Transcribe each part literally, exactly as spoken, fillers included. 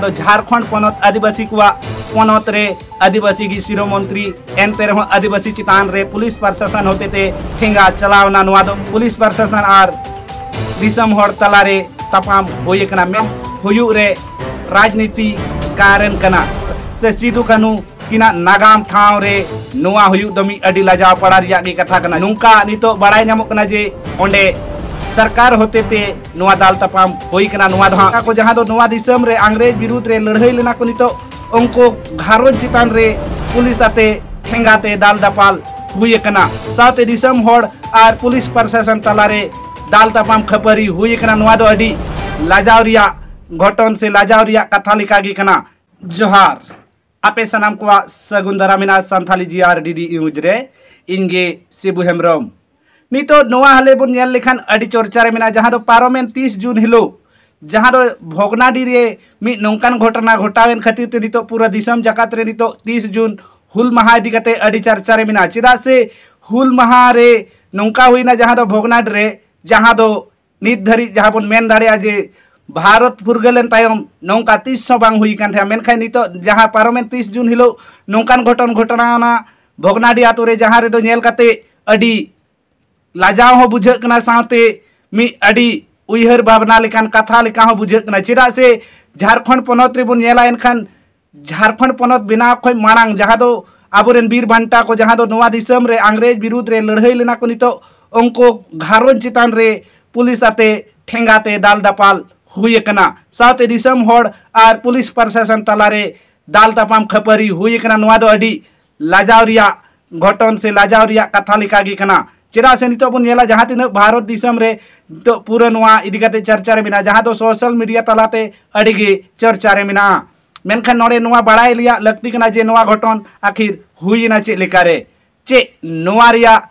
ᱫᱚ ᱡᱷᱟᱲᱠᱷᱚᱸᱰ ᱯᱚᱱᱚᱛ ᱟᱹᱫᱤᱵᱟᱹᱥᱤ ᱠᱚᱣᱟᱜ ᱯᱚᱱᱚᱛ ᱨᱮ ᱟᱹᱫᱤᱵᱟᱹᱥᱤ ᱜᱮ ᱥᱤᱨᱳᱢᱚᱱᱛᱨᱤ, ᱮᱱᱛᱮ ᱨᱮᱦᱚᱸ ᱟᱹᱫᱤᱵᱟᱹᱥᱤ ᱪᱮᱛᱟᱱ ᱨᱮ ᱯᱩᱞᱤᱥ ᱯᱨᱚᱥᱟᱥᱚᱱ ᱦᱚᱛᱮᱛᱮ ᱴᱷᱮᱸᱜᱟ ᱪᱟᱞᱟᱣᱱᱟ᱾ ᱱᱚᱣᱟ ᱫᱚ ᱯᱩᱞᱤᱥ ᱯᱨᱚᱥᱟᱥᱚᱱ ᱟᱨ ᱫᱤᱥᱚᱢ ᱦᱚᱲ ᱛᱟᱞᱟᱨᱮ ᱛᱟᱯᱟᱢ ᱦᱩᱭ ᱟᱠᱟᱱᱟ ᱢᱮᱱ ᱦᱩᱭᱩᱜ ᱨᱮ ᱨᱟᱡᱽᱱᱤᱛᱤ ᱠᱟᱨᱚᱱ ᱠᱟᱱᱟ ᱥᱮ ᱥᱤᱫᱩ ᱠᱟᱹᱱᱦᱩ ᱠᱤᱱᱟᱜ ᱱᱟᱜᱟᱢ ᱴᱷᱟᱶ ᱨᱮ ᱱᱚᱣᱟ ᱦᱩᱭᱩᱜ ᱫᱚ ᱢᱤᱫ ᱟᱹᱰᱤ ᱞᱟᱡᱟᱣ ᱯᱟᱲᱟ ᱨᱮᱭᱟᱜ ᱜᱮ ᱠᱟᱛᱷᱟ ᱠᱟᱱᱟ᱾ ᱱᱚᱝᱠᱟ ᱱᱤᱛᱚᱜ ᱵᱟᱲᱟᱭ ᱧᱟᱢᱚᱜ ᱠᱟᱱᱟ ᱡᱮ ᱚᱸᱰᱮ ᱥᱚᱨᱠᱟᱨ ᱦᱚᱛᱮᱛᱮ ᱱᱚᱣᱟ ᱫᱟᱞ ᱛᱟᱯᱟᱢ ᱦᱩᱭ ᱠᱟᱱᱟ᱾ ᱱᱚᱣᱟ ᱫᱚ ᱦᱟᱸᱜ ᱠᱚ ᱡᱟᱦᱟᱸ ᱫᱚ ᱱᱚᱣᱟ ᱫᱤᱥᱚᱢ ᱨᱮ ᱤᱝᱨᱮᱡᱽ ᱵᱤᱨᱩᱫᱽ ᱨᱮ ᱞᱟᱹᱲᱦᱟᱹᱭ ᱞᱮᱱᱟ ᱠᱚ, ᱱᱤᱛᱚᱜ ᱩᱱᱠᱩ ᱜᱷᱟᱨᱚᱸᱡᱽ ᱪᱮᱛᱟᱱ ᱨᱮ ᱯᱩᱞᱤᱥ ᱟᱛᱮ ᱴᱷᱮᱸᱜᱟ ᱛᱮ ᱫᱟᱞ ᱫᱟᱯᱟᱞ ᱦᱩᱭ ᱟᱠᱟᱱᱟ᱾ ᱥᱟᱶᱛᱮ ᱫᱤᱥᱚᱢ ᱦᱚᱲ ᱟᱨ ᱯᱩᱞᱤᱥ ᱯᱨᱚᱥᱟᱥᱚᱱ ᱛᱟᱞᱟᱨᱮ ᱫᱟᱞ ᱛᱟᱯᱟᱢ ᱠᱷᱟᱹᱯᱟᱹᱨᱤ ᱦᱩᱭ ᱟᱠᱟᱱᱟ᱾ ᱱᱚᱣᱟ ᱫᱚ ᱟᱹᱰᱤ ᱞᱟᱡᱟᱣ ᱨᱮᱭᱟᱜ ᱜᱷᱚᱴᱚᱱ ᱥᱮ ᱞᱟᱡᱟᱣ ᱨᱮᱭᱟᱜ ᱠᱟᱛᱷᱟ ᱞᱮᱠᱟ ᱜᱮ ᱠᱟᱱᱟ᱾ ᱡᱚᱦᱟᱨ᱾ ᱟᱯᱮ ᱥᱟᱱᱟᱢ ᱠᱚᱣᱟᱜ ᱥᱟᱹᱜᱩᱱ ᱫᱟᱨᱟᱢ ᱢᱮᱱᱟᱜᱼᱟ ᱥᱟᱱᱛᱷᱟᱞᱤ ᱡᱤ ᱟᱨ ᱰᱤ ᱰᱤ ᱱᱤᱭᱩᱡᱽ ᱨᱮ ᱤᱧ ᱜᱮ ᱥᱤᱵᱩ ᱦᱮᱢᱵᱨᱚᱢ᱾ ᱱᱤᱛᱚᱜ ᱱᱚᱣᱟ ᱦᱟᱞᱮ ᱵᱚᱱ ᱧᱮᱞ ᱞᱮᱠᱷᱟᱱ ᱟᱹᱰᱤ ᱪᱚᱨᱪᱟ ᱨᱮ ᱢᱮᱱᱟᱜᱼᱟ, ᱡᱟᱦᱟᱸ ᱫᱚ ᱯᱟᱨᱚᱢᱮᱱ ᱛᱤᱥ ᱡᱩᱱ ᱦᱤᱞᱳᱜ ᱡᱟᱦᱟᱸ ᱫᱚ ᱵᱷᱚᱜᱽᱱᱟᱰᱤ ᱨᱮ ᱢᱤᱫ ᱱᱚᱝᱠᱟᱱ ᱜᱷᱚᱴᱚᱱᱟ ᱜᱷᱚᱴᱟᱣᱮᱱ ᱠᱷᱟᱹᱛᱤᱨ ᱛᱮ ᱱᱤᱛᱚᱜ ᱯᱩᱨᱟᱹ ᱫᱤᱥᱚᱢ ᱡᱟᱠᱟᱛ ᱨᱮ ᱱᱤᱛᱚᱜ ᱛᱤᱥ ᱡᱩᱱ ᱦᱩᱞ ᱢᱟᱦᱟ ᱤᱫᱤ ᱠᱟᱛᱮ ᱟᱹᱰᱤ ᱪᱟᱨᱪᱟ ᱨᱮ ᱢᱮᱱᱟᱜᱼᱟ᱾ ᱪᱮᱫᱟᱜ ᱥᱮ ᱦᱩᱞ ᱢᱟᱦᱟ ᱨᱮ ᱱᱚᱝᱠᱟ ᱦᱩᱭᱱᱟ, ᱡᱟᱦᱟᱸ ᱫᱚ ᱵᱷᱚᱜᱽᱱᱟᱰᱤ ᱨᱮ ᱡᱟᱦᱟᱸ ᱫᱚ ᱱᱤᱛ ᱫᱷᱟᱹᱨᱤᱡ ᱡᱟᱦᱟᱸ ᱵᱚᱱ ᱢᱮᱱ ᱫᱟᱲᱮᱭᱟᱜᱼᱟ ᱡᱮ ᱵᱷᱟᱨᱚᱛ ᱯᱷᱩᱨᱜᱟᱹᱞᱮᱱ ᱛᱟᱭᱚᱢ ᱱᱚᱝᱠᱟ ᱛᱤᱥ ᱦᱚᱸ ᱵᱟᱝ ᱦᱩᱭ ᱠᱟᱱ ᱛᱟᱦᱮᱸᱫ᱾ ᱢᱮᱱᱠᱷᱟᱱ ᱱᱤᱛᱚᱜ ᱡᱟᱦᱟᱸ ᱯᱟᱨᱚᱢᱮᱱ ᱛᱤᱥ ᱡᱩᱱ ᱦᱤᱞᱳᱜ ᱱᱚᱝᱠᱟᱱ ᱜᱷᱚᱴᱚᱱ ᱜᱷᱚᱴᱚᱱᱟᱣᱱᱟ ᱵᱷᱚᱜᱽᱱᱟᱰᱤ ᱟᱛᱳ ᱨᱮ, ᱡᱟᱦᱟᱸ ᱨᱮᱫᱚ ᱧᱮᱞ ᱠᱟᱛᱮ ᱟᱹᱰᱤ ᱞᱟᱡᱟᱣ ᱦᱚᱸ ᱵᱩᱡᱷᱟᱹᱜ ᱠᱟᱱᱟ, ᱥᱟᱶᱛᱮ ᱢᱤᱫ ᱟᱹᱰᱤ ᱩᱭᱦᱟᱹᱨ ᱵᱷᱟᱵᱽᱱᱟ ᱞᱮᱠᱟᱱ ᱠᱟᱛᱷᱟ ᱞᱮᱠᱟ ᱦᱚᱸ ᱵᱩᱡᱷᱟᱹᱜ ᱠᱟᱱᱟ᱾ ᱪᱮᱫᱟᱜ ᱥᱮ ᱡᱷᱟᱲᱠᱷᱚᱸᱰ ᱯᱚᱱᱚᱛ ᱨᱮᱵᱚᱱ ᱧᱮᱞᱟ, ᱮᱱᱠᱷᱟᱱ ᱡᱷᱟᱲᱠᱷᱚᱸᱰ ᱯᱚᱱᱚᱛ ᱵᱮᱱᱟᱣ ᱠᱷᱚᱱ ᱢᱟᱲᱟᱝ ᱡᱟᱦᱟᱸ ᱫᱚ ᱟᱵᱚᱨᱮᱱ ᱵᱤᱨ ᱵᱟᱱᱴᱟ ᱠᱚ ᱡᱟᱦᱟᱸ ᱫᱚ ᱱᱚᱣᱟ ᱫᱤᱥᱚᱢ ᱨᱮ ᱤᱝᱨᱮᱡᱽ ᱵᱤᱨᱩᱫᱽ ᱨᱮ ᱞᱟᱹᱲᱦᱟᱹᱭ ᱞᱮᱱᱟ ᱠᱚ, ᱱᱤᱛᱚᱜ ᱩᱱᱠᱩ ᱜᱷᱟᱨᱚᱸᱡᱽ ᱪᱮᱛᱟᱱ ᱨᱮ ᱯᱩᱞᱤᱥ ᱟᱛᱮ ᱴᱷᱮᱸᱜᱟ ᱛᱮ ᱫᱟᱞ ᱫᱟᱯᱟᱞ ᱦᱩᱭ ᱟᱠᱟᱱᱟ᱾ ᱥᱟᱶᱛᱮ ᱫᱤᱥᱚᱢ ᱦᱚᱲ ᱟᱨ ᱯᱩᱞᱤᱥ ᱯᱨᱚᱥᱟᱥᱚᱱ ᱛᱟᱞᱟᱨᱮ ᱫᱟᱞ ᱛᱟᱯᱟᱢ ᱠᱷᱟᱹᱯᱟᱹᱨᱤ ᱦᱩᱭ ᱟᱠᱟᱱᱟ᱾ ᱱᱚᱣᱟ ᱫᱚ ᱟᱹᱰᱤ ᱞᱟᱡᱟᱣ ᱨᱮᱭᱟᱜ ᱜᱷᱚᱴᱚᱱ ᱥᱮ ᱞᱟᱡᱟᱣ ᱨᱮᱭᱟᱜ ᱠᱟᱛᱷᱟ ᱞᱮᱠᱟ ᱜᱮ ᱠᱟᱱᱟ᱾ ᱪᱮᱫᱟᱜ ᱥᱮ ᱱᱤᱛᱚᱜ ᱵᱚᱱ ᱧᱮᱞᱟ, ᱡᱟᱦᱟᱸ ᱛᱤᱱᱟᱹᱜ ᱵᱷᱟᱨᱚᱛ ᱫᱤᱥᱚᱢ ᱨᱮ ᱱᱤᱛᱚᱜ ᱯᱩᱨᱟᱹ ᱱᱚᱣᱟ ᱤᱫᱤ ᱠᱟᱛᱮ ᱪᱟᱨᱪᱟ ᱨᱮ ᱢᱮᱱᱟᱜᱼᱟ, ᱡᱟᱦᱟᱸ ᱫᱚ ᱥᱳᱥᱟᱞ ᱢᱤᱰᱤᱭᱟ ᱛᱟᱞᱟᱛᱮ ᱟᱹᱰᱤ ᱜᱮ ᱪᱟᱨᱪᱟ ᱨᱮ ᱢᱮᱱᱟᱜᱼᱟ᱾ ᱢᱮᱱᱠᱷᱟᱱ ᱱᱚᱰᱮ ᱱᱚᱣᱟ ᱵᱟᱲᱟᱭ ᱨᱮᱭᱟᱜ ᱞᱟᱹᱠᱛᱤ ᱠᱟᱱᱟ ᱡᱮ ᱱᱚᱣᱟ ᱜᱷᱚᱴᱚᱱ ᱟᱹᱠᱷᱤᱨ ᱦᱩᱭ ᱮᱱᱟ ᱪᱮᱫ ᱞᱮᱠᱟᱨᱮ, ᱪᱮᱫ ᱱᱚᱣᱟ ᱨᱮᱭᱟᱜ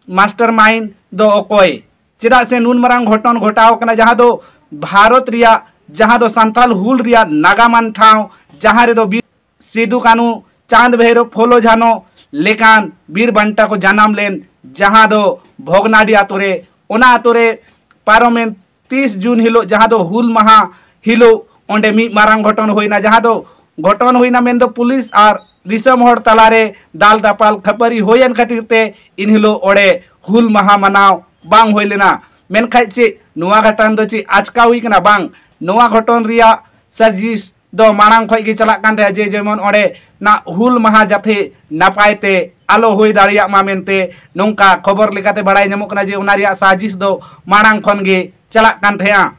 ᱢᱟᱥᱴᱟᱨ ᱢᱟᱭᱤᱱᱰ ᱫᱚ ᱚᱠᱚᱭ? ᱪᱮᱫᱟᱜ ᱥᱮ ᱱᱩᱱ ᱢᱟᱨᱟᱝ ᱜᱷᱚᱴᱚᱱ ᱜᱷᱚᱴᱟᱣ ᱠᱟᱱᱟ, ᱡᱟᱦᱟᱸ ᱫᱚ ᱵᱷᱟᱨᱚᱛ ᱨᱮᱭᱟᱜ, ᱡᱟᱦᱟᱸ ᱫᱚ ᱥᱟᱱᱛᱟᱞ ᱦᱩᱞ ᱨᱮᱭᱟᱜ ᱱᱟᱜᱟᱢᱟᱱ ᱴᱷᱟᱶ, ᱡᱟᱦᱟᱸ ᱨᱮᱫᱚ ᱵᱤᱨ ᱥᱤᱫᱩ ᱠᱟᱹᱱᱦᱩ, ᱪᱟᱸᱫᱽ ᱵᱷᱟᱭᱨᱳ, ᱯᱷᱩᱞᱳ ᱡᱷᱟᱱᱳ ᱞᱮᱠᱟᱱ ᱵᱤᱨ ᱵᱟᱱᱴᱟ ᱠᱚ ᱡᱟᱱᱟᱢ ᱞᱮᱱ, ᱡᱟᱦᱟᱸ ᱫᱚ ᱵᱷᱚᱜᱽᱱᱟᱰᱤ ᱟᱛᱳ ᱨᱮ, ᱚᱱᱟ ᱟᱛᱳ ᱨᱮ ᱯᱟᱨᱚᱢᱮᱱ ᱛᱤᱥ ᱡᱩᱱ ᱦᱤᱞᱳᱜ, ᱡᱟᱦᱟᱸ ᱫᱚ ᱦᱩᱞ ᱢᱟᱦᱟ ᱦᱤᱞᱳᱜ, ᱚᱸᱰᱮ ᱢᱤᱫ ᱢᱟᱨᱟᱝ ᱜᱷᱚᱴᱚᱱ ᱦᱩᱭᱱᱟ, ᱡᱟᱦᱟᱸ ᱫᱚ ᱜᱷᱚᱴᱚᱱ ᱦᱩᱭᱱᱟ ᱢᱮᱱᱫᱚ ᱯᱩᱞᱤᱥ ᱟᱨ ᱫᱤᱥᱚᱢ ᱦᱚᱲ ᱛᱟᱞᱟᱨᱮ ᱫᱟᱞ ᱫᱟᱯᱟᱞ ᱠᱷᱟᱹᱯᱟᱹᱨᱤ ᱦᱩᱭᱮᱱ ᱠᱷᱟᱹᱛᱤᱨ ᱛᱮ ᱮᱱᱦᱤᱞᱳᱜ ᱚᱸᱰᱮ ᱦᱩᱞ ᱢᱟᱦᱟ ᱢᱟᱱᱟᱣ ᱵᱟᱝ ᱦᱩᱭ ᱞᱮᱱᱟ᱾ ᱢᱮᱱᱠᱷᱟᱡ ᱪᱮᱫ ᱱᱚᱣᱟ ᱜᱷᱚᱴᱚᱱ ᱫᱚ ᱪᱮᱫ ᱟᱪᱠᱟ ᱦᱩᱭ ᱠᱟᱱᱟ? ᱵᱟᱝ, ᱱᱚᱣᱟ ᱜᱷᱚᱴᱚᱱ ᱨᱮᱭᱟᱜ ᱥᱟᱡᱤᱥ ᱫᱚ ᱢᱟᱲᱟᱝ ᱠᱷᱚᱡ ᱜᱮ ᱪᱟᱞᱟᱜ ᱠᱟᱱ ᱛᱟᱦᱮᱸᱫ, ᱡᱮ ᱡᱮᱢᱚᱱ ᱚᱸᱰᱮ ᱱᱟᱜ ᱦᱩᱞ ᱢᱟᱦᱟ ᱡᱟᱛᱷᱮ ᱱᱟᱯᱟᱭ ᱛᱮ ᱟᱞᱚ ᱦᱩᱭ ᱫᱟᱲᱮᱭᱟᱜ ᱢᱟ ᱢᱮᱱᱛᱮ ᱱᱚᱝᱠᱟ ᱠᱷᱚᱵᱚᱨ ᱞᱮᱠᱟᱛᱮ ᱵᱟᱲᱟᱭ ᱧᱟᱢᱚᱜ ᱠᱟᱱᱟ ᱡᱮ ᱚᱱᱟ ᱨᱮᱭᱟᱜ ᱥᱟᱡᱤᱥ ᱫᱚ ᱢᱟᱲᱟᱝ ᱠᱷᱚᱱ ᱜᱮ ᱪᱟᱞᱟᱜ ᱠᱟᱱ ᱛᱟᱦᱮᱸᱫᱼᱟ᱾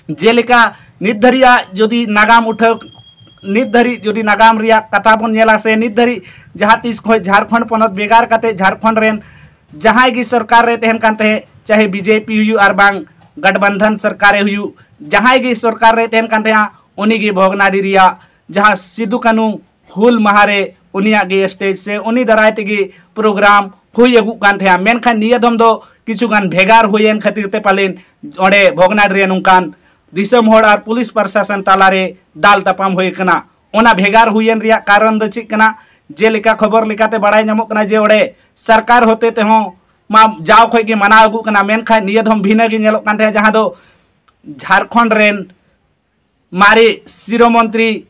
ᱡᱮᱞᱮᱠᱟ ᱱᱤᱛ ᱫᱷᱟᱹᱨᱤᱡᱟᱜ ᱡᱩᱫᱤ ᱱᱟᱜᱟᱢ ᱩᱴᱷᱟᱹᱣ, ᱱᱤᱛ ᱫᱷᱟᱹᱨᱤᱡ ᱡᱩᱫᱤ ᱱᱟᱜᱟᱢ ᱨᱮᱭᱟᱜ ᱠᱟᱛᱷᱟ ᱵᱚᱱ ᱧᱮᱞᱟ ᱥᱮ ᱱᱤᱛ ᱫᱷᱟᱹᱨᱤᱡ ᱡᱟᱦᱟᱸ ᱛᱤᱥ ᱠᱷᱚᱱ ᱡᱷᱟᱲᱠᱷᱚᱸᱰ ᱯᱚᱱᱚᱛ ᱵᱷᱮᱜᱟᱨ ᱠᱟᱛᱮ ᱡᱷᱟᱲᱠᱷᱚᱸᱰ ᱨᱮᱱ ᱡᱟᱦᱟᱸᱭ ᱜᱮ ᱥᱚᱨᱠᱟᱨ ᱨᱮ ᱛᱟᱦᱮᱱ ᱠᱟᱱ ᱛᱟᱦᱮᱸᱫ, ᱪᱟᱦᱮ ᱵᱤᱡᱮᱯᱤ ᱦᱩᱭᱩᱜ ᱟᱨ ᱵᱟᱝ ᱜᱟᱴᱵᱟᱱᱫᱷᱟᱱ ᱥᱚᱨᱠᱟᱨ ᱨᱮ ᱦᱩᱭᱩᱜ, ᱡᱟᱦᱟᱸᱭ ᱜᱮ ᱥᱚᱨᱠᱟᱨ ᱨᱮ ᱛᱟᱦᱮᱱ ᱠᱟᱱ ᱛᱟᱦᱮᱸᱫᱼᱟ, ᱩᱱᱤ ᱜᱮ ᱵᱷᱚᱜᱽᱱᱟᱰᱤ ᱨᱮᱭᱟᱜ ᱡᱟᱦᱟᱸ ᱥᱤᱫᱩ ᱠᱟᱹᱱᱩ ᱦᱩᱞ ᱢᱟᱦᱟ ᱨᱮ ᱩᱱᱤᱭᱟᱜ ᱜᱮ ᱥᱴᱮᱡᱽ ᱥᱮ ᱩᱱᱤ ᱫᱟᱨᱟᱭ ᱛᱮᱜᱮ ᱯᱨᱳᱜᱨᱟᱢ ᱦᱩᱭ ᱟᱹᱜᱩᱜ ᱠᱟᱱ ᱛᱟᱦᱮᱸᱫᱼᱟ᱾ ᱢᱮᱱᱠᱷᱟᱱ ᱱᱤᱭᱟᱹ ᱫᱚᱢ ᱫᱚ ᱠᱤᱪᱷᱩ ᱜᱟᱱ ᱵᱷᱮᱜᱟᱨ ᱦᱩᱭᱮᱱ ᱠᱷᱟᱹᱛᱤᱨ ᱛᱮ ᱯᱟᱞᱮᱱ ᱚᱸᱰᱮ ᱵᱷᱚᱜᱽᱱᱟᱰᱤ ᱨᱮ ᱱᱚᱝᱠᱟᱱ ᱫᱤᱥᱚᱢ ᱦᱚᱲ ᱟᱨ ᱯᱩᱞᱤᱥ ᱯᱨᱚᱥᱟᱥᱚᱱ ᱛᱟᱞᱟᱨᱮ ᱫᱟᱞ ᱛᱟᱯᱟᱢ ᱦᱩᱭ ᱟᱠᱟᱱᱟ᱾ ᱚᱱᱟ ᱵᱷᱮᱜᱟᱨ ᱦᱩᱭᱮᱱ ᱨᱮᱭᱟᱜ ᱠᱟᱨᱚᱱ ᱫᱚ ᱪᱮᱫ ᱠᱟᱱᱟ? ᱡᱮᱞᱮᱠᱟ ᱠᱷᱚᱵᱚᱨ ᱞᱮᱠᱟᱛᱮ ᱵᱟᱲᱟᱭ ᱧᱟᱢᱚᱜ ᱠᱟᱱᱟ ᱡᱮ ᱚᱸᱰᱮ ᱥᱚᱨᱠᱟᱨ ᱦᱚᱛᱮ ᱛᱮᱦᱚᱸ ᱢᱟ ᱡᱟᱣ ᱠᱷᱚᱡ ᱜᱮ ᱢᱟᱱᱟᱣ ᱟᱹᱜᱩᱜ ᱠᱟᱱᱟ, ᱢᱮᱱᱠᱷᱟᱱ ᱱᱤᱭᱟᱹ ᱫᱷᱚᱢ ᱵᱷᱤᱱᱟᱹ ᱜᱮ ᱧᱮᱞᱚᱜ ᱠᱟᱱ ᱛᱟᱦᱮᱸᱫ, ᱡᱟᱦᱟᱸ ᱫᱚ ᱡᱷᱟᱲᱠᱷᱚᱸᱰ ᱨᱮᱱ ᱢᱟᱨᱮ ᱥᱤᱨᱟᱹ ᱢᱚᱱᱛᱨᱤ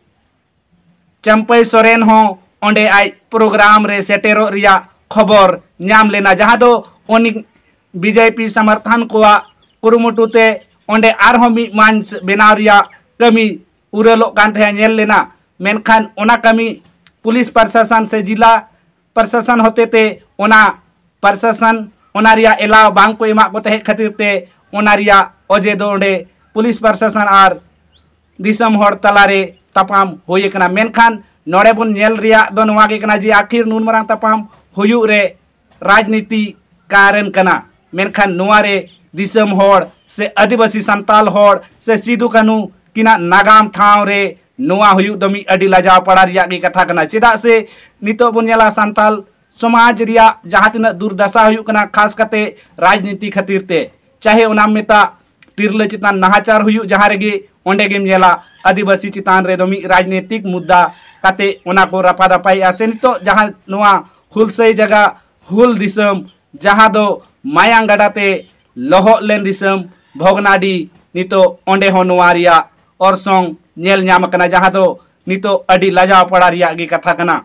ᱪᱟᱢᱯᱟᱹᱭ ᱥᱚᱨᱮᱱ ᱦᱚᱸ ᱚᱸᱰᱮ ᱟᱡ ᱯᱨᱳᱜᱨᱟᱢ ᱨᱮ ᱥᱮᱴᱮᱨᱚᱜ ᱨᱮᱭᱟᱜ ᱠᱷᱚᱵᱚᱨ ᱧᱟᱢ ᱞᱮᱱᱟ, ᱡᱟᱦᱟᱸ ᱫᱚ ᱩᱱᱤ ᱵᱤᱡᱮᱯᱤ ᱥᱚᱢᱚᱨᱛᱷᱚᱱ ᱠᱚᱣᱟᱜ ᱠᱩᱨᱩᱢᱩᱴᱩ ᱛᱮ ᱚᱸᱰᱮ ᱟᱨᱦᱚᱸ ᱢᱤᱫ ᱢᱟᱧᱪ ᱵᱮᱱᱟᱣ ᱨᱮᱭᱟᱜ ᱠᱟᱹᱢᱤ ᱩᱨᱟᱹᱞᱚᱜ ᱠᱟᱱ ᱛᱟᱦᱮᱸ ᱧᱮᱞ ᱞᱮᱱᱟ᱾ ᱢᱮᱱᱠᱷᱟᱱ ᱚᱱᱟ ᱠᱟᱹᱢᱤ ᱯᱩᱞᱤᱥ ᱯᱨᱚᱥᱟᱥᱚᱱ ᱥᱮ ᱡᱤᱞᱟ ᱯᱨᱚᱥᱟᱥᱚᱱ ᱦᱚᱛᱮ ᱛᱮ ᱚᱱᱟ ᱯᱨᱚᱥᱟᱥᱚᱱ ᱚᱱᱟ ᱨᱮᱭᱟᱜ ᱮᱞᱟᱣ ᱵᱟᱝ ᱠᱚ ᱮᱢᱟᱜ ᱠᱚ ᱛᱟᱦᱮᱸ ᱠᱷᱟᱹᱛᱤᱨ ᱛᱮ ᱚᱱᱟ ᱨᱮᱭᱟᱜ ᱚᱡᱮ ᱫᱚ ᱚᱸᱰᱮ ᱯᱩᱞᱤᱥ ᱯᱨᱚᱥᱟᱥᱚᱱ ᱟᱨ ᱫᱤᱥᱚᱢ ᱦᱚᱲ ᱛᱟᱞᱟᱨᱮ ᱛᱟᱯᱟᱢ ᱦᱩᱭ ᱟᱠᱟᱱᱟ᱾ ᱢᱮᱱᱠᱷᱟᱱ ᱱᱚᱰᱮ ᱵᱚᱱ ᱧᱮᱞ ᱨᱮᱭᱟᱜ ᱫᱚ ᱱᱚᱣᱟ ᱜᱮ ᱠᱟᱱᱟ ᱡᱮ ᱟᱹᱠᱷᱤᱨ ᱱᱩᱱ ᱢᱟᱨᱟᱝ ᱛᱟᱯᱟᱢ ᱦᱩᱭᱩᱜ ᱨᱮ ᱨᱟᱡᱽᱱᱤᱛᱤ ᱠᱟᱨᱚᱱ ᱠᱟᱱᱟ, ᱢᱮᱱᱠᱷᱟᱱ ᱱᱚᱣᱟ ᱨᱮ ᱫᱤᱥᱚᱢ ᱦᱚᱲ ᱥᱮ ᱟᱹᱫᱤᱵᱟᱹᱥᱤ ᱥᱟᱱᱛᱟᱞ ᱦᱚᱲ ᱥᱮ ᱥᱤᱫᱩ ᱠᱟᱹᱱᱦᱩ ᱠᱤᱱᱟᱜ ᱱᱟᱜᱟᱢ ᱴᱷᱟᱶ ᱨᱮ ᱱᱚᱣᱟ ᱦᱩᱭᱩᱜ ᱫᱚ ᱢᱤᱫ ᱟᱹᱰᱤ ᱞᱟᱡᱟᱣ ᱯᱟᱲᱟ ᱨᱮᱭᱟᱜ ᱜᱮ ᱠᱟᱛᱷᱟ ᱠᱟᱱᱟ᱾ ᱪᱮᱫᱟᱜ ᱥᱮ ᱱᱤᱛᱚᱜ ᱵᱚᱱ ᱧᱮᱞᱟ ᱥᱟᱱᱛᱟᱞ ᱥᱚᱢᱟᱡᱽ ᱨᱮᱭᱟᱜ ᱡᱟᱦᱟᱸ ᱛᱤᱱᱟᱹᱜ ᱫᱩᱨᱫᱟᱥᱟ ᱦᱩᱭᱩᱜ ᱠᱟᱱᱟ, ᱠᱷᱟᱥ ᱠᱟᱛᱮ ᱨᱟᱡᱽᱱᱤᱛᱤ ᱠᱷᱟᱹᱛᱤᱨ ᱛᱮ, ᱪᱟᱦᱮ ᱚᱱᱟᱢ ᱢᱮᱛᱟᱜ ᱛᱤᱨᱞᱟᱹ ᱪᱮᱛᱟᱱ ᱱᱟᱦᱟᱪᱟᱨ ᱦᱩᱭᱩᱜ, ᱡᱟᱦᱟᱸ ᱨᱮᱜᱮ ᱚᱸᱰᱮ ᱜᱮᱢ ᱧᱮᱞᱟ ᱟᱹᱫᱤᱵᱟᱹᱥᱤ ᱪᱮᱛᱟᱱ ᱨᱮᱫᱚ ᱢᱤᱫ ᱨᱟᱡᱽᱱᱤᱛᱤᱠ ᱢᱩᱫᱽᱫᱟ ᱠᱟᱛᱮ ᱚᱱᱟ ᱠᱚ ᱨᱟᱯᱟᱫᱟᱯᱟᱭᱮᱜᱼᱟ᱾ ᱥᱮ ᱱᱤᱛᱚᱜ ᱡᱟᱦᱟᱸ ᱱᱚᱣᱟ ᱦᱩᱞᱥᱟᱹᱭ ᱡᱟᱭᱜᱟ ᱦᱩᱞ ᱫᱤᱥᱚᱢ, ᱡᱟᱦᱟᱸ ᱫᱚ ᱢᱟᱭᱟᱝ ᱜᱟᱰᱟ ᱛᱮ ᱞᱚᱦᱚᱫ ᱞᱮᱱ ᱫᱤᱥᱚᱢ ᱵᱷᱚᱜᱽᱱᱟᱰᱤ, ᱱᱤᱛᱚᱜ ᱚᱸᱰᱮ ᱦᱚᱸ ᱱᱚᱣᱟ ᱨᱮᱭᱟᱜ ᱚᱨᱥᱚᱝ ᱧᱮᱞ ᱧᱟᱢ ᱟᱠᱟᱱᱟ, ᱡᱟᱦᱟᱸ ᱫᱚ ᱱᱤᱛᱚᱜ ᱟᱹᱰᱤ ᱞᱟᱡᱟᱣ ᱯᱟᱲᱟ ᱨᱮᱭᱟᱜ ᱜᱮ ᱠᱟᱛᱷᱟ ᱠᱟᱱᱟ᱾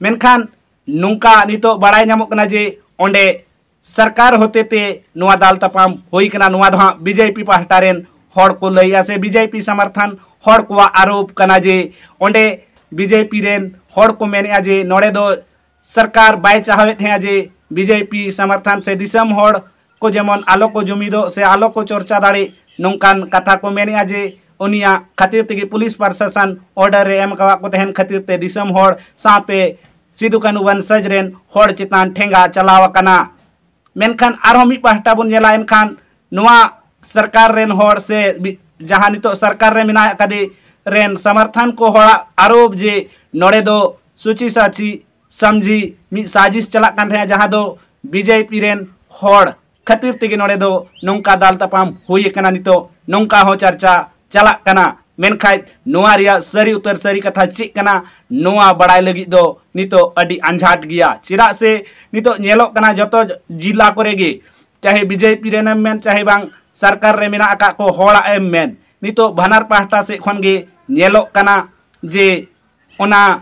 ᱢᱮᱱᱠᱷᱟᱱ ᱱᱚᱝᱠᱟ ᱱᱤᱛᱚᱜ ᱵᱟᱲᱟᱭ ᱧᱟᱢᱚᱜ ᱠᱟᱱᱟ ᱡᱮ ᱚᱸᱰᱮ ᱥᱚᱨᱠᱟᱨ ᱦᱚᱛᱮᱛᱮ ᱱᱚᱣᱟ ᱫᱟᱞ ᱛᱟᱯᱟᱢ ᱦᱩᱭ ᱠᱟᱱᱟ᱾ ᱱᱚᱣᱟ ᱫᱚ ᱦᱟᱸᱜ ᱵᱤᱡᱮᱯᱤ ᱯᱟᱦᱴᱟ ᱨᱮᱱ ᱦᱚᱲ ᱠᱚ ᱞᱟᱹᱭᱮᱜᱼᱟ ᱥᱮ ᱵᱤᱡᱮᱯᱤ ᱥᱚᱢᱚᱨᱛᱷᱚᱱ ᱦᱚᱲ ᱠᱚᱣᱟᱜ ᱟᱨᱳᱯ ᱠᱟᱱᱟ ᱡᱮ ᱚᱸᱰᱮ ᱵᱤᱡᱮᱯᱤ ᱨᱮᱱ ᱦᱚᱲ ᱠᱚ ᱢᱮᱱᱮᱜᱼᱟ ᱡᱮ ᱱᱚᱰᱮ ᱫᱚ ᱥᱚᱨᱠᱟᱨ ᱵᱟᱭ ᱪᱟᱦᱟᱣᱮᱫ ᱛᱟᱦᱮᱸᱜᱼᱟ ᱡᱮ ᱵᱤᱡᱮᱯᱤ ᱥᱚᱢᱚᱨᱛᱷᱚᱱ ᱥᱮ ᱫᱤᱥᱚᱢ ᱦᱚᱲ ᱠᱚ ᱡᱮᱢᱚᱱ ᱟᱞᱚ ᱠᱚ ᱡᱩᱢᱤᱫᱚᱜ ᱥᱮ ᱟᱞᱚ ᱠᱚ ᱪᱚᱨᱪᱟ ᱫᱟᱲᱮᱜ, ᱱᱚᱝᱠᱟᱱ ᱠᱟᱛᱷᱟ ᱠᱚ ᱢᱮᱱᱮᱜᱼᱟ ᱡᱮ ᱩᱱᱤᱭᱟᱜ ᱠᱷᱟᱹᱛᱤᱨ ᱛᱮᱜᱮ ᱯᱩᱞᱤᱥ ᱯᱨᱚᱥᱟᱥᱚᱱ ᱚᱨᱰᱟᱨ ᱮ ᱮᱢ ᱟᱠᱟᱫ ᱠᱚ ᱛᱟᱦᱮᱱ ᱠᱷᱟᱹᱛᱤᱨ ᱛᱮ ᱫᱤᱥᱚᱢ ᱦᱚᱲ ᱥᱟᱶᱛᱮ ᱥᱤᱫᱩ ᱠᱟᱹᱱᱦᱩ ᱵᱚᱝᱥᱚᱡᱽ ᱨᱮᱱ ᱦᱚᱲ ᱪᱮᱛᱟᱱ ᱴᱷᱮᱸᱜᱟ ᱪᱟᱞᱟᱣ ᱟᱠᱟᱱᱟ᱾ ᱢᱮᱱᱠᱷᱟᱱ ᱟᱨᱦᱚᱸ ᱢᱤᱫ ᱯᱟᱦᱴᱟ ᱵᱚᱱ ᱧᱮᱞᱟ, ᱮᱱᱠᱷᱟᱱ ᱱᱚᱣᱟ ᱥᱚᱨᱠᱟᱨ ᱨᱮᱱ ᱦᱚᱲ ᱥᱮ ᱵᱤ- ᱡᱟᱦᱟᱸ ᱱᱤᱛᱚᱜ ᱥᱚᱨᱠᱟᱨ ᱨᱮ ᱢᱮᱱᱟᱜ ᱟᱠᱟᱫᱮ ᱨᱮᱱ ᱥᱚᱢᱚᱨᱛᱷᱚᱱ ᱠᱚ ᱦᱚᱲᱟᱜ ᱟᱨᱳᱯ ᱡᱮ ᱱᱚᱰᱮ ᱫᱚ ᱥᱩᱪᱤ ᱥᱟᱪᱤ ᱥᱟᱢᱡᱷᱤ ᱢᱤᱫ ᱥᱟᱡᱤᱥ ᱪᱟᱞᱟᱜ ᱠᱟᱱ ᱛᱟᱦᱮᱸᱫ, ᱡᱟᱦᱟᱸ ᱫᱚ ᱵᱤᱡᱮᱯᱤ ᱨᱮᱱ ᱦᱚᱲ ᱠᱷᱟᱹᱛᱤᱨ ᱛᱮᱜᱮ ᱱᱚᱰᱮ ᱫᱚ ᱱᱚᱝᱠᱟ ᱫᱟᱞ ᱛᱟᱯᱟᱢ ᱦᱩᱭ ᱟᱠᱟᱱᱟ, ᱱᱤᱛᱚᱜ ᱱᱚᱝᱠᱟ ᱦᱚᱸ ᱪᱟᱨᱪᱟ ᱪᱟᱞᱟᱜ ᱠᱟᱱᱟ᱾ ᱢᱮᱱᱠᱷᱟᱡ ᱱᱚᱣᱟ ᱨᱮᱭᱟᱜ ᱥᱟᱹᱨᱤ ᱩᱛᱟᱹᱨ ᱥᱟᱹᱨᱤ ᱠᱟᱛᱷᱟ ᱪᱮᱫ ᱠᱟᱱᱟ, ᱱᱚᱣᱟ ᱵᱟᱲᱟᱭ ᱞᱟᱹᱜᱤᱫ ᱫᱚ ᱱᱤᱛᱚᱜ ᱟᱹᱰᱤ ᱟᱸᱡᱷᱟᱴ ᱜᱮᱭᱟ᱾ ᱪᱮᱫᱟᱜ ᱥᱮ ᱱᱤᱛᱚᱜ ᱧᱮᱞᱚᱜ ᱠᱟᱱᱟ ᱡᱚᱛᱚ ᱡᱤᱞᱟ ᱠᱚᱨᱮ ᱜᱮ, ᱪᱟᱦᱮ ᱵᱤᱡᱮᱯᱤ ᱨᱮᱱ ᱮᱢ ᱢᱮᱱ, ᱪᱟᱦᱮ ᱵᱟᱝ ᱥᱚᱨᱠᱟᱨ ᱨᱮ ᱢᱮᱱᱟᱜ ᱟᱠᱟᱫ ᱠᱚ ᱦᱚᱲᱟᱜ ᱮᱢ ᱢᱮᱱ, ᱱᱤᱛᱚᱜ ᱵᱟᱱᱟᱨ ᱯᱟᱦᱴᱟ ᱥᱮᱫ ᱠᱷᱚᱱ ᱜᱮ ᱧᱮᱞᱚᱜ ᱠᱟᱱᱟ ᱡᱮ ᱚᱱᱟ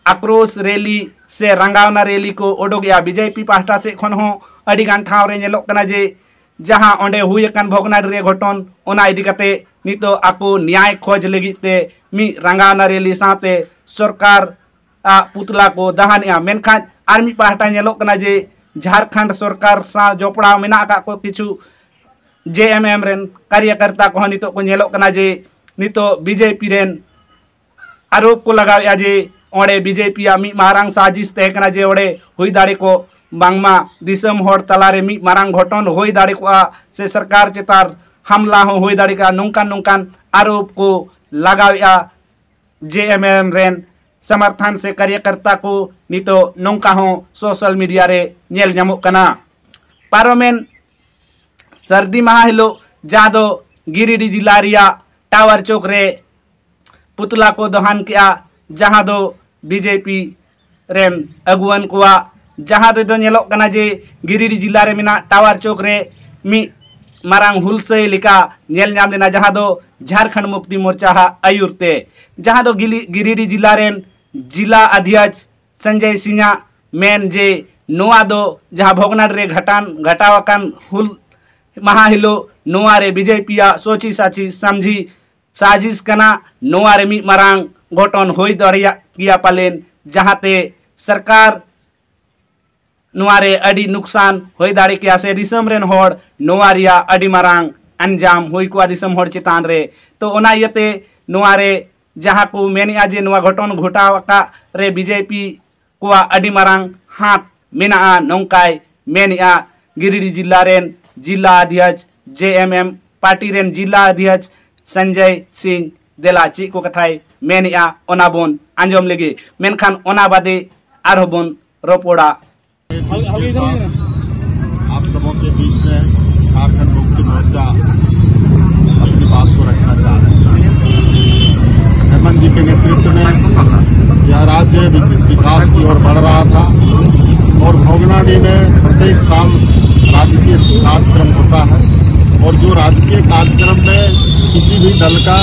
ᱟᱠᱨᱳᱥ ᱨᱮᱞᱤ ᱥᱮ ᱨᱟᱸᱜᱟᱣᱱᱟ ᱨᱮᱞᱤ ᱠᱚ ᱚᱰᱚᱠᱮᱜᱼᱟ᱾ ᱵᱤᱡᱮᱯᱤ ᱯᱟᱦᱴᱟ ᱥᱮᱫ ᱠᱷᱚᱱ ᱦᱚᱸ ᱟᱹᱰᱤ ᱜᱟᱱ ᱴᱷᱟᱶ ᱨᱮ ᱧᱮᱞᱚᱜ ᱠᱟᱱᱟ ᱡᱮ ᱡᱟᱦᱟᱸ ᱚᱸᱰᱮ ᱦᱩᱭ ᱟᱠᱟᱱ ᱵᱷᱚᱜᱽᱱᱟᱰᱤ ᱨᱮ ᱜᱷᱚᱴᱚᱱ, ᱚᱱᱟ ᱤᱫᱤ ᱠᱟᱛᱮ ᱱᱤᱛᱚᱜ ᱟᱠᱚ ᱱᱮᱭᱟᱭ ᱠᱷᱚᱡᱽ ᱞᱟᱹᱜᱤᱫ ᱛᱮ ᱢᱤᱫ ᱨᱟᱸᱜᱟᱣᱱᱟ ᱨᱮᱞᱤ ᱥᱟᱶᱛᱮ ᱥᱚᱨᱠᱟᱨ ᱟᱜ ᱯᱩᱛᱞᱟ ᱠᱚ ᱫᱟᱦᱟᱱᱮᱜᱼᱟ᱾ ᱢᱮᱱᱠᱷᱟᱱ ᱟᱨ ᱢᱤᱫ ᱯᱟᱦᱴᱟ ᱧᱮᱞᱚᱜ ᱠᱟᱱᱟ ᱡᱮ ᱡᱷᱟᱲᱠᱷᱚᱸᱰ ᱥᱚᱨᱠᱟᱨ ᱥᱟᱶ ᱡᱚᱯᱲᱟᱣ ᱢᱮᱱᱟᱜ ᱟᱠᱟᱫ ᱠᱚ ᱠᱤᱪᱷᱩ ᱡᱮ ᱮᱢ ᱮᱢ ᱨᱮᱱ ᱠᱟᱨᱭᱟᱠᱚᱨᱛᱟ ᱠᱚᱦᱚᱸ ᱱᱤᱛᱚᱜ ᱠᱚ ᱧᱮᱞᱚᱜ ᱠᱟᱱᱟ ᱡᱮ ᱱᱤᱛᱚᱜ ᱵᱤᱡᱮᱯᱤ ᱨᱮᱱ ᱟᱨᱳᱯ ᱠᱚ ᱞᱟᱜᱟᱣᱮᱫᱼᱟ ᱡᱮ ᱚᱸᱰᱮ ᱵᱤᱡᱮᱯᱤ ᱟᱜ ᱢᱤᱫ ᱢᱟᱨᱟᱝ ᱥᱟᱡᱤᱥ ᱛᱟᱦᱮᱸ ᱠᱟᱱᱟ ᱡᱮ ᱚᱸᱰᱮ ᱦᱩᱭ ᱫᱟᱲᱮ ᱠᱚ ᱵᱟᱝᱢᱟ ᱫᱤᱥᱚᱢ ᱦᱚᱲ ᱛᱟᱞᱟᱨᱮ ᱢᱤᱫ ᱢᱟᱨᱟᱝ ᱜᱷᱚᱴᱚᱱ ᱦᱩᱭ ᱫᱟᱲᱮ ᱠᱚᱜᱼᱟ ᱥᱮ ᱥᱚᱨᱠᱟᱨ ᱪᱮᱛᱟᱱ ᱦᱟᱢᱞᱟ ᱦᱚᱸ ᱦᱩᱭ ᱫᱟᱲᱮ ᱠᱚᱜᱼᱟ, ᱱᱚᱝᱠᱟᱱ ᱱᱚᱝᱠᱟᱱ ᱟᱨᱳᱯ ᱠᱚ ᱞᱟᱜᱟᱣᱮᱫᱼᱟ᱾ ᱡᱮ ᱮᱢ ᱮᱢ ᱨᱮᱱ ᱥᱚᱢᱚᱨᱛᱷᱚᱱ ᱥᱮ ᱠᱟᱨᱭᱟᱠᱚᱨᱛᱟ ᱠᱚ ᱱᱤᱛᱚᱜ ᱱᱚᱝᱠᱟ ᱦᱚᱸ ᱥᱳᱥᱟᱞ ᱢᱤᱰᱤᱭᱟ ᱨᱮ ᱧᱮᱞ ᱧᱟᱢᱚᱜ ᱠᱟᱱᱟ᱾ ᱯᱟᱨᱚᱢᱮᱱ ᱥᱟᱹᱨᱫᱤ ᱢᱟᱦᱟ ᱦᱤᱞᱳᱜ, ᱡᱟᱦᱟᱸ ᱫᱚ ᱜᱤᱨᱤᱰᱤ ᱡᱮᱞᱟ ᱨᱮᱭᱟᱜ ᱴᱟᱣᱟᱨ ᱪᱚᱠ ᱨᱮ ᱯᱩᱛᱞᱟ ᱠᱚ ᱫᱚᱦᱟᱱ ᱠᱮᱜᱼᱟ, ᱡᱟᱦᱟᱸ ᱫᱚ ᱵᱤᱡᱮᱯᱤ ᱨᱮᱱ ᱟᱹᱜᱩᱣᱟᱹᱱ ᱠᱚᱣᱟᱜ, ᱡᱟᱦᱟᱸ ᱨᱮᱫᱚ ᱧᱮᱞᱚᱜ ᱠᱟᱱᱟ ᱡᱮ ᱜᱤᱨᱤᱰᱤ ᱡᱮᱞᱟ ᱨᱮ ᱢᱮᱱᱟᱜ ᱴᱟᱣᱟᱨ ᱪᱚᱠ ᱨᱮ ᱢᱤᱫ ᱢᱟᱨᱟᱝ ᱦᱩᱞᱥᱟᱹᱭ ᱞᱮᱠᱟ ᱧᱮᱞ ᱧᱟᱢ ᱞᱮᱱᱟ, ᱡᱟᱦᱟᱸ ᱫᱚ ᱡᱷᱟᱨᱠᱷᱚᱸᱰ ᱢᱩᱠᱛᱤ ᱢᱳᱨᱪᱟ ᱦᱟᱜ ᱟᱹᱭᱩᱨ ᱛᱮ, ᱡᱟᱦᱟᱸ ᱫᱚ ᱜᱤᱞᱤ-, ᱜᱤᱨᱤᱰᱤ ᱡᱤᱞᱟ ᱨᱮᱱ ᱡᱤᱞᱟ ᱟᱫᱷᱭᱟᱪ ᱥᱚᱧᱡᱚᱭ ᱥᱤᱝ ᱟᱜ ᱢᱮᱱ ᱡᱮ ᱱᱚᱣᱟ ᱫᱚ ᱡᱟᱦᱟᱸ ᱵᱷᱚᱜᱽᱱᱟᱰᱤ ᱨᱮ ᱜᱷᱟᱴᱟᱱ ᱜᱷᱟᱴᱟᱣ ᱟᱠᱟᱱ ᱦᱩᱞ ᱢᱟᱦᱟ ᱦᱤᱞᱳᱜ ᱱᱚᱣᱟ ᱨᱮ ᱵᱤᱡᱮᱯᱤ ᱭᱟᱜ ᱥᱳᱪᱤ ᱥᱟᱪᱤ ᱥᱟᱢᱡᱷᱤ ᱥᱟᱡᱤᱥ ᱠᱟᱱᱟ, ᱱᱚᱣᱟ ᱨᱮ ᱢᱤᱫ ᱢᱟᱨᱟᱝ ᱜᱷᱚᱴᱚᱱ ᱦᱩᱭ ᱫᱟᱲᱮᱭᱟᱜ ᱜᱮᱭᱟ ᱯᱟᱞᱮᱱ, ᱡᱟᱦᱟᱸᱛᱮ ᱥᱚᱨᱠᱟᱨ ᱱᱚᱣᱟ ᱨᱮ ᱟᱹᱰᱤ ᱱᱩᱠᱥᱟᱱ ᱦᱩᱭ ᱫᱟᱲᱮ ᱠᱮᱭᱟ ᱥᱮ ᱫᱤᱥᱚᱢ ᱨᱮᱱ ᱦᱚᱲ ᱱᱚᱣᱟ ᱨᱮᱭᱟᱜ ᱟᱹᱰᱤ ᱢᱟᱨᱟᱝ ᱟᱱᱡᱟᱢ ᱦᱩᱭ ᱠᱚᱜᱼᱟ ᱫᱤᱥᱚᱢ ᱦᱚᱲ ᱪᱮᱛᱟᱱ ᱨᱮ᱾ ᱛᱚ ᱚᱱᱟ ᱤᱭᱟᱹᱛᱮ ᱱᱚᱣᱟ ᱨᱮ ᱡᱟᱦᱟᱸ ᱠᱚ ᱢᱮᱱᱮᱜᱼᱟ ᱡᱮ ᱱᱚᱣᱟ ᱜᱷᱚᱴᱚᱱ ᱜᱷᱚᱴᱟᱣ ᱟᱠᱟᱫ ᱨᱮ ᱵᱤᱡᱮᱯᱤ ᱠᱚᱣᱟᱜ ᱟᱹᱰᱤ ᱢᱟᱨᱟᱝ ᱦᱟᱛ ᱢᱮᱱᱟᱜᱼᱟ, ᱱᱚᱝᱠᱟᱭ ᱢᱮᱱᱮᱜᱼᱟ ᱜᱤᱨᱤᱰᱤ ᱡᱤᱞᱟ ᱨᱮᱱ ᱡᱤᱞᱟ ᱟᱫᱷᱭᱟᱪ ᱡᱮ ᱮᱢ ᱮᱢ ᱯᱟᱨᱴᱤ ᱨᱮᱱ ᱡᱤᱞᱟ ᱟᱫᱷᱭᱟᱪ ᱥᱚᱧᱡᱚᱭ ᱥᱤᱝ᱾ ᱫᱮᱞᱟ ᱪᱮᱫ ᱠᱚ ᱠᱟᱛᱷᱟᱭ ᱢᱮᱱᱮᱜᱼᱟ ᱚᱱᱟ ᱵᱚᱱ ᱟᱸᱡᱚᱢ ᱞᱮᱜᱮ, ᱢᱮᱱᱠᱷᱟᱱ ᱚᱱᱟ ᱵᱟᱫᱮ ᱟᱨᱦᱚᱸ ᱵᱚᱱ ᱨᱚᱯᱚᱲᱟ᱾ के साथ आप सबों के बीच में झारखंड मुक्ति मोर्चा अपनी बात को रखना चाह रहे हैं। हेमंत जी के नेतृत्व में यह राज्य वि-, विकास की ओर बढ़ रहा था और भोगनाडीह में प्रत्येक साल राजकीय कार्यक्रम होता है और जो राजकीय कार्यक्रम में किसी भी दल का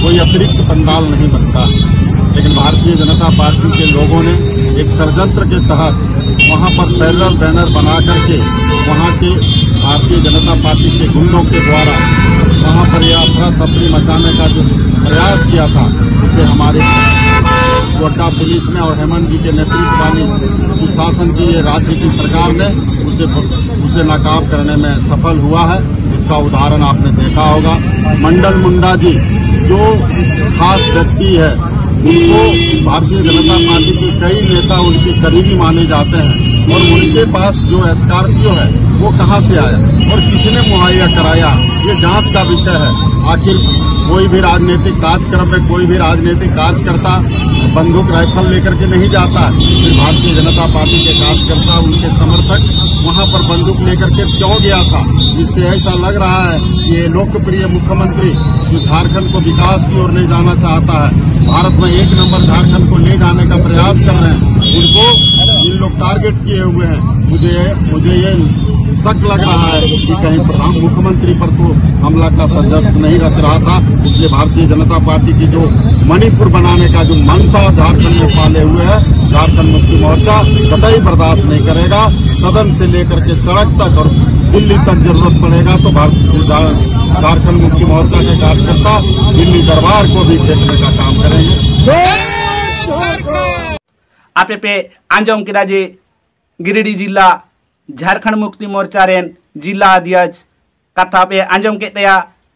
कोई अतिरिक्त पंडाल नहीं बनता है, लेकिन भारतीय जनता पार्टी के लोगों ने एक षड्यंत्र के तहत वहां पर पैरेलल बैनर बना करके वहां के भारतीय जनता पार्टी के गुंडों के द्वारा वहां पर यह अफरा तफरी मचाने का जो प्रयास किया था, उसे हमारे गोड्डा पुलिस ने और हेमंत जी के नेतृत्व वाली सुशासन की ये राज्य की सरकार ने उसे उसे नाकाब करने में सफल हुआ है। इसका उदाहरण आपने देखा होगा। मंडल मुंडा जी जो खास व्यक्ति है, उनको भारतीय जनता पार्टी के कई नेता उनके करीबी माने जाते हैं और उनके पास जो स्कॉर्पियो है वो कहाँ से आया और किसने मुहैया कराया, ये जांच का विषय है। आखिर कोई भी राजनीतिक कार्यक्रम में कोई भी राजनीतिक कार्यकर्ता बंदूक राइफल लेकर के नहीं जाता है। फिर भारतीय जनता पार्टी के कार्यकर्ता, उनके समर्थक वहां पर बंदूक लेकर के क्यों गया था? इससे ऐसा लग रहा है कि ये लोकप्रिय मुख्यमंत्री जो झारखंड को विकास की ओर ले जाना चाहता है, भारत में एक नंबर झारखंड को ले जाने का प्रयास कर रहे हैं, उनको इन लोग टारगेट किए हुए हैं। मुझे मुझे ये शक लग रहा है कि कहीं प्रधान मुख्यमंत्री पर तो हमला का षड्यंत्र नहीं रच रहा था। इसलिए भारतीय जनता पार्टी की जो मणिपुर बनाने का जो मंशा झारखंड में पाले हुए है, झारखंड मुक्ति मोर्चा कतई बर्दाश्त नहीं करेगा। सदन से लेकर के सड़क तक और दिल्ली तक जरूरत पड़ेगा तो भारत झारखंड मुक्ति मोर्चा के कार्यकर्ता दिल्ली दरबार को भी घेरने का काम करेंगे। ᱟᱯᱮ ᱯᱮ ᱟᱸᱡᱚᱢ ᱠᱮᱫᱟ ᱡᱮ ᱜᱤᱨᱤᱰᱤ ᱡᱤᱞᱟ ᱡᱷᱟᱨᱠᱷᱚᱸᱰ ᱢᱩᱠᱛᱤ ᱢᱳᱨᱪᱟ ᱨᱮᱱ ᱡᱤᱞᱟ ᱟᱫᱷᱭᱚᱠᱥ ᱠᱟᱛᱷᱟ ᱯᱮ ᱟᱸᱡᱚᱢ ᱠᱮᱫ ᱛᱟᱭᱟ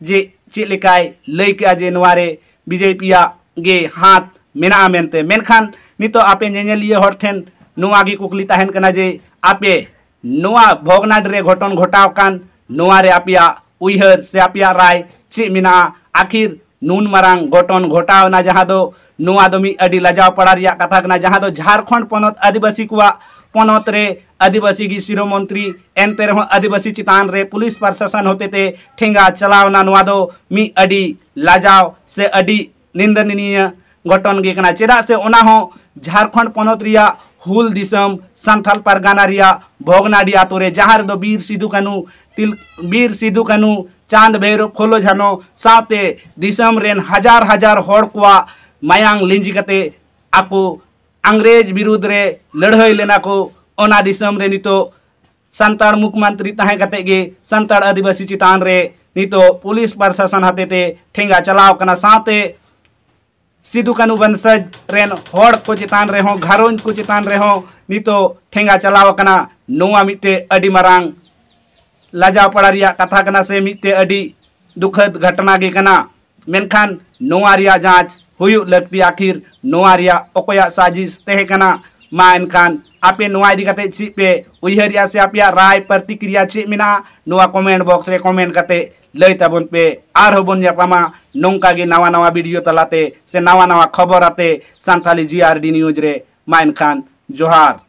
ᱡᱮ ᱪᱮᱫ ᱞᱮᱠᱟᱭ ᱞᱟᱹᱭ ᱠᱮᱫᱟ ᱡᱮ ᱱᱚᱣᱟ ᱨᱮ ᱵᱤᱡᱮᱯᱤᱭᱟᱜ ᱜᱮ ᱦᱟᱛ ᱢᱮᱱᱟᱜᱼᱟ ᱢᱮᱱᱛᱮ᱾ ᱢᱮᱱᱠᱷᱟᱱ ᱱᱤᱛᱚᱜ ᱟᱯᱮ ᱧᱮᱧᱮᱞᱤᱭᱟᱹ ᱦᱚᱲ ᱴᱷᱮᱱ ᱱᱚᱣᱟ ᱜᱮ ᱠᱩᱠᱞᱤ ᱛᱟᱦᱮᱱ ᱠᱟᱱᱟ ᱡᱮ ᱟᱯᱮ ᱱᱚᱣᱟ ᱵᱷᱚᱜᱽᱱᱟᱰᱤ ᱨᱮ ᱜᱷᱚᱴᱚᱱ ᱜᱷᱚᱴᱟᱣ ᱟᱠᱟᱱ ᱱᱚᱣᱟ ᱨᱮ ᱟᱯᱮᱭᱟᱜ ᱩᱭᱦᱟᱹᱨ ᱥᱮ ᱟᱯᱮᱭᱟᱜ ᱨᱟᱭ ᱪᱮᱫ ᱢᱮᱱᱟᱜᱼᱟ? ᱟᱹᱠᱷᱤᱨ ᱱᱩᱱ ᱢᱟᱨᱟᱝ ᱜᱷᱚᱴᱚᱱ ᱜᱷᱚᱴᱟᱣ ᱮᱱᱟ, ᱡᱟᱦᱟᱸ ᱫᱚ ᱱᱚᱣᱟ ᱫᱚ ᱢᱤᱫ ᱟᱹᱰᱤ ᱞᱟᱡᱟᱣ ᱯᱟᱲᱟ ᱨᱮᱭᱟᱜ ᱠᱟᱛᱷᱟ ᱠᱟᱱᱟ, ᱡᱟᱦᱟᱸ ᱫᱚ ᱡᱷᱟᱲᱠᱷᱚᱸᱰ ᱯᱚᱱᱚᱛ ᱟᱹᱫᱤᱵᱟᱹᱥᱤ ᱠᱚᱣᱟᱜ ᱯᱚᱱᱚᱛ ᱨᱮ ᱟᱹᱫᱤᱵᱟᱹᱥᱤ ᱜᱮ ᱥᱤᱨᱟᱹ ᱢᱚᱱᱛᱨᱤ, ᱮᱱᱛᱮ ᱨᱮᱦᱚᱸ ᱟᱹᱫᱤᱵᱟᱹᱥᱤ ᱪᱮᱛᱟᱱ ᱨᱮ ᱯᱩᱞᱤᱥ ᱯᱨᱚᱥᱟᱥᱚᱱ ᱦᱚᱛᱮᱛᱮ ᱴᱷᱮᱸᱜᱟ ᱪᱟᱞᱟᱣ ᱮᱱᱟ᱾ ᱱᱚᱣᱟ ᱫᱚ ᱢᱤᱫ ᱟᱹᱰᱤ ᱞᱟᱡᱟᱣ ᱥᱮ ᱟᱹᱰᱤ ᱱᱤᱱᱫᱚᱱᱤᱭᱚ ᱜᱷᱚᱴᱚᱱ ᱜᱮ ᱠᱟᱱᱟ, ᱪᱮᱫᱟᱜ ᱥᱮ ᱚᱱᱟ ᱦᱚᱸ ᱡᱷᱟᱲᱠᱷᱚᱸᱰ ᱯᱚᱱᱚᱛ ᱨᱮᱭᱟᱜ ᱦᱩᱞ ᱫᱤᱥᱚᱢ ᱥᱟᱱᱛᱟᱞ ᱯᱟᱨᱜᱟᱱᱟ ᱨᱮᱭᱟᱜ ᱵᱷᱚᱜᱽᱱᱟᱰᱤ ᱟᱛᱳ ᱨᱮ, ᱡᱟᱦᱟᱸ ᱨᱮᱫᱚ ᱵᱤᱨ ᱥᱤᱫᱩ ᱠᱟᱹᱱᱩ ᱛᱤᱞ ᱵᱤᱨ ᱥᱤᱫᱩ ᱠᱟᱹᱱᱩ, ᱪᱟᱸᱫᱽ ᱵᱷᱟᱭᱨᱳ, ᱯᱷᱩᱞᱳ ᱡᱷᱟᱱᱳ ᱥᱟᱶᱛᱮ ᱫᱤᱥᱚᱢ ᱨᱮᱱ ᱦᱟᱡᱟᱨ ᱦᱟᱡᱟᱨ ᱦᱚᱲ ᱠᱚᱣᱟᱜ ᱢᱟᱭᱟᱝ ᱞᱤᱸᱡᱤ ᱠᱟᱛᱮ ᱟᱠᱚ ᱤᱝᱨᱮᱡᱽ ᱵᱤᱨᱩᱫᱽ ᱨᱮ ᱞᱟᱹᱲᱦᱟᱹᱭ ᱞᱮᱱᱟ ᱠᱚ᱾ ᱚᱱᱟ ᱫᱤᱥᱚᱢ ᱨᱮ ᱱᱤᱛᱚᱜ ᱥᱟᱱᱛᱟᱲ ᱢᱩᱠᱷᱢᱚᱱᱛᱨᱤ ᱛᱟᱦᱮᱸ ᱠᱟᱛᱮ ᱜᱮ ᱥᱟᱱᱛᱟᱲ ᱟᱹᱫᱤᱵᱟᱹᱥᱤ ᱪᱮᱛᱟᱱ ᱨᱮ ᱱᱤᱛᱚᱜ ᱯᱩᱞᱤᱥ ᱯᱨᱚᱥᱟᱥᱚᱱ ᱦᱚᱛᱮᱛᱮ ᱴᱷᱮᱸᱜᱟ ᱪᱟᱞᱟᱣ ᱠᱟᱱᱟ᱾ ᱥᱟᱶᱛᱮ ᱥᱤᱫᱩ ᱠᱟᱹᱱᱩ ᱵᱚᱝᱥᱚᱡᱽ ᱨᱮᱱ ᱦᱚᱲ ᱠᱚ ᱪᱮᱛᱟᱱ ᱨᱮᱦᱚᱸ, ᱜᱷᱟᱨᱚᱸᱡᱽ ᱠᱚ ᱪᱮᱛᱟᱱ ᱨᱮᱦᱚᱸ ᱱᱤᱛᱚᱜ ᱴᱷᱮᱸᱜᱟ ᱪᱟᱞᱟᱣ ᱟᱠᱟᱱᱟ᱾ ᱱᱚᱣᱟ ᱢᱤᱫᱴᱮᱡ ᱟᱹᱰᱤ ᱢᱟᱨᱟᱝ ᱞᱟᱡᱟᱣ ᱯᱟᱲᱟ ᱨᱮᱭᱟᱜ ᱠᱟᱛᱷᱟ ᱠᱟᱱᱟ ᱥᱮ ᱢᱤᱫᱴᱮᱡ ᱟᱹᱰᱤ ᱫᱩᱠᱷᱟᱹᱫ ᱜᱷᱚᱴᱚᱱᱟ ᱜᱮ ᱠᱟᱱᱟ᱾ ᱢᱮᱱᱠᱷᱟᱱ ᱱᱚᱣᱟ ᱨᱮᱭᱟᱜ ᱡᱟᱸᱪ ᱦᱩᱭᱩᱜ ᱞᱟᱹᱠᱛᱤ, ᱟᱹᱠᱷᱤᱨ ᱱᱚᱣᱟ ᱨᱮᱭᱟᱜ ᱚᱠᱚᱭᱟᱜ ᱥᱟᱡᱤᱥ ᱛᱟᱦᱮᱸ ᱠᱟᱱᱟ᱾ ᱢᱟ ᱮᱱᱠᱷᱟᱱ ᱟᱯᱮ ᱱᱚᱣᱟ ᱤᱫᱤ ᱠᱟᱛᱮ ᱪᱮᱫ ᱯᱮ ᱩᱭᱦᱟᱹᱨᱮᱜᱼᱟ ᱥᱮ ᱟᱯᱮᱭᱟᱜ ᱨᱟᱭ ᱯᱨᱚᱛᱤᱠᱨᱤᱭᱟ ᱪᱮᱫ ᱢᱮᱱᱟᱜᱼᱟ, ᱱᱚᱣᱟ ᱠᱚᱢᱮᱱᱴ ᱵᱚᱠᱥ ᱨᱮ ᱠᱚᱢᱮᱱᱴ ᱠᱟᱛᱮ ᱞᱟᱹᱭ ᱛᱟᱵᱚᱱ ᱯᱮ᱾ ᱟᱨᱦᱚᱸ ᱵᱚᱱ ᱧᱟᱯᱟᱢᱟ ᱱᱚᱝᱠᱟ ᱜᱮ ᱱᱟᱣᱟ ᱱᱟᱣᱟ ᱵᱷᱤᱰᱤᱭᱳ ᱛᱟᱞᱟᱛᱮ ᱥᱮ ᱱᱟᱣᱟ ᱱᱟᱣᱟ ᱠᱷᱚᱵᱚᱨ ᱟᱛᱮ ᱥᱟᱱᱛᱷᱟᱞᱤ ᱡᱤ ᱟᱨ ᱰᱤ ᱱᱤᱭᱩᱡᱽ ᱨᱮ᱾ ᱢᱟ ᱮᱱᱠᱷᱟᱱ ᱡᱚᱦᱟᱨ᱾